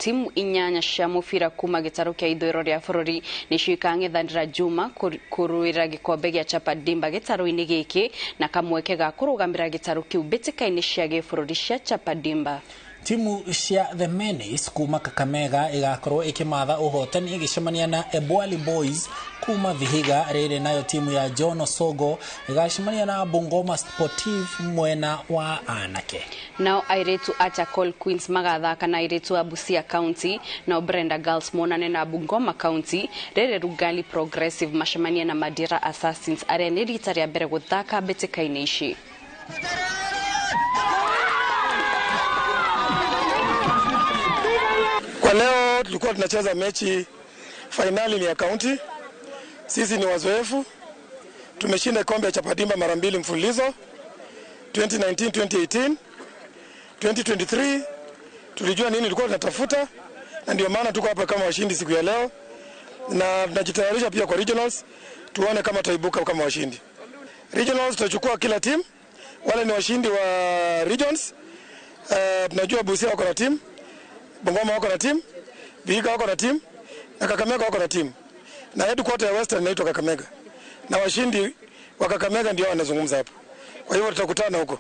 Timu 8 cia mubira kuma gitaru kia ithũĩro rĩa bũrũri nĩcio ikang'ethanĩra Juma kũrũĩra gĩkombe gĩa Chapa Dimba gĩtarũ-inĩ gĩkĩ na kamweke ga kũrũgamĩra gĩtarũ kĩu mbĩtĩka-inĩ cia gĩbũrũri cia Chapa Dimba. Timu cia The Menace kuma Kakamega igakorwo ikimatha uhotani igicemania na Ebwali Boys kuma Vihiga. Rĩrĩ nayo timu ya John Osogo igacemania na Bungoma Sportive mwena wa anake. Nao airĩtu a Chakol Queens magathaka na airĩtu a Busia County, nao Brenda Girls monane na Bungoma County. Rĩrĩ Rugali Progressive macemanie na Madira Assassins arĩa nĩ rita rĩa mbere gũthaka mbĩtĩka-inĩ ici. Kwa leo tulikuwa tunacheza mechi fainali ni ya county. Sisi ni wazoefu. Tumeshinda kombe ya Chapa Dimba mara 2 mfululizo, 2019, 2018, 2023. Tulijua nini tulikuwa tunatafuta na ndio maana tuko hapa kama washindi siku ya leo, na tunajitayarisha pia kwa regionals, tuone kama tutaibuka kama washindi. Regionals tutachukua kila team, wale ni washindi wa regions. Tunajua Busia wako na team, Bungoma wako na team, Vihiga wako na team, na Kakamega wako na team. Na headquarter ya Western inaitwa Kakamega. Na washindi wa Kakamega ndio wanazungumza hapo. Kwa hivyo tutakutana huko.